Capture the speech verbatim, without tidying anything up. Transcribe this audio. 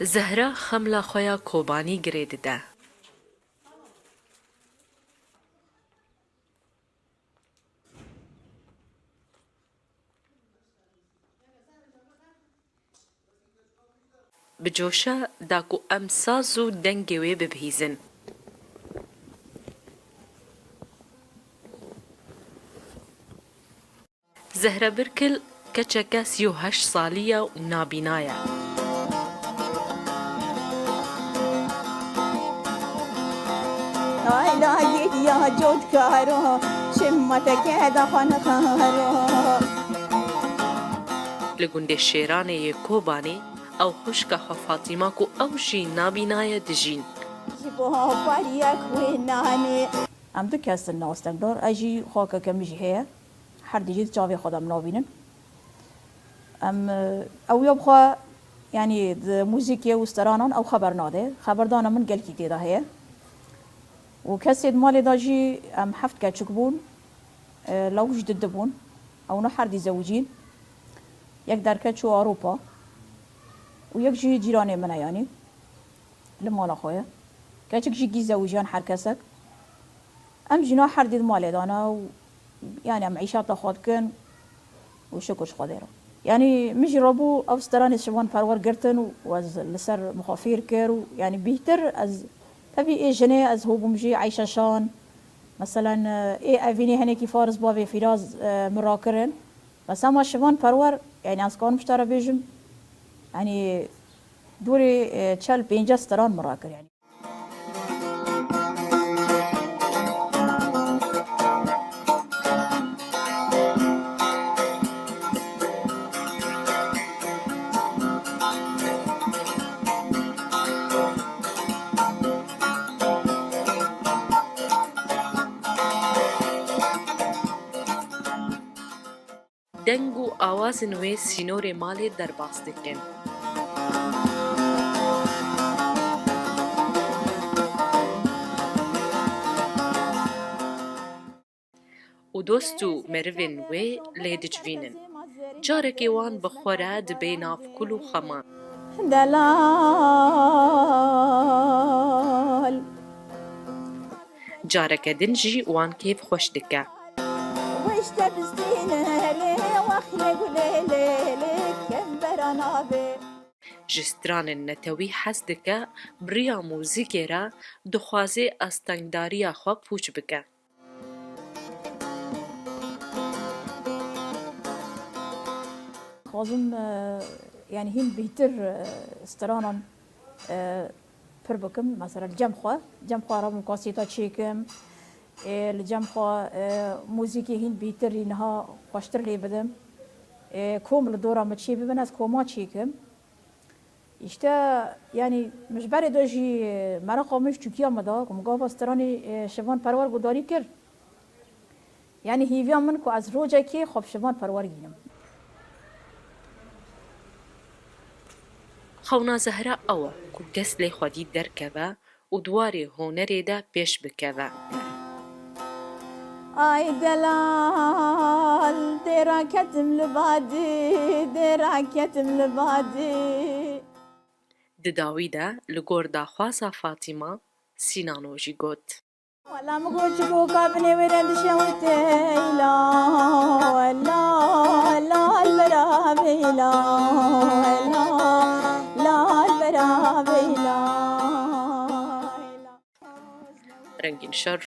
Zehra xemla xwe ya Kobanî girê dide. Bi coşa da ku em saz û dengê wê bibihîzin. Zehra Birkil keçeke sî û heşt salî ye û nabîna ye. Ayla geliya cotkaro, çimma teke da xanixaro. Li gundê Şêranê yê Kobanê ew xwişka xwe Fatîma ku ew jî nabîna ye dijîn. Ji bo pariyek wê nanê. Em du kes in, ne astengdar. Ez jî xakeke min jî heye. Her dijî di çavê xwe de min nabînin. Em, e, ew ya bi xwe, yanî di muzîkê û steranan ew xeber nade. Xeberdana min gelkî tê de heye. Û kesê di malê de jî em heft keçik bûn, e, lewj di du bûn. Ewna herdî zewicîn. Yek derket çû Ewropa. Û yek jî cîranê min e, yanî li mala xwe ye. Keçik jî gî zewijiyan her kesek. Em jîna her dî di malê de ne û, yanî em îşata xwe dikin û şikir ji Xwedê re. Yanî min jî rabû ev stranê Şivan Perwer girtin û ez li ser min xwe fêr kir û, yanî bîhtir ez, tevî ê jinê ez hûbûm jî Eyşe Şan, meselen, ê evînê hinekî Faris Bavê Fîraz, e, min rakirin. Bes ema Şivan Perwer, yanî ez karim ji te re bêjim, yanî dorê, e, çel pênceh stran min rakir, yanî. Deng û awazên wê sînorê malê derbas dikin. Û dost û merivên wê lê dicivînin. Carekê wan bi xwe re dibe nav kul û xeman. Delal. Careke din jî wan kêf xweş dike. Wişte bistîne lê wexlê gulê lê lê kembera navê. Ji stranên netewî hez dike, bi riya muzîkê re dixwaze astengdariya xwe pûç bike. Dixwazim, e, yanî hîn bêhtir, e, stranan, e, pir bikim. Mesela li cem xwe, cem xwe re min kasêta çêkim. E, li cem xwe, e, muzîkê hîn bêhtir, niha xweştir lê bidim. E, kom li dora min çê bibin, ez koma çêkim. Îşte, yanî, min ji berê de jî, e, mereqa min ji Tirkiya me da, ku min gava stranê, e, Şivan Perwer guhdarî kir. Yanî, hêviya min ku ez rocekê xwe bi Şivan Perwer gînim. Xewna Zehra ew e ku kes lê xwedî derkeve û di warê hunerê de pêş bikeve. Ay delal, dêra ketim li badî, dêra ketim li badî. Di dawî de li gor daxwaza Fatîma, Sînano jî got. Wela min got çi goka binê wê re dişewitê, la, la, la, li bera vê, la, la, la, li bera vê, la. Rengîn şer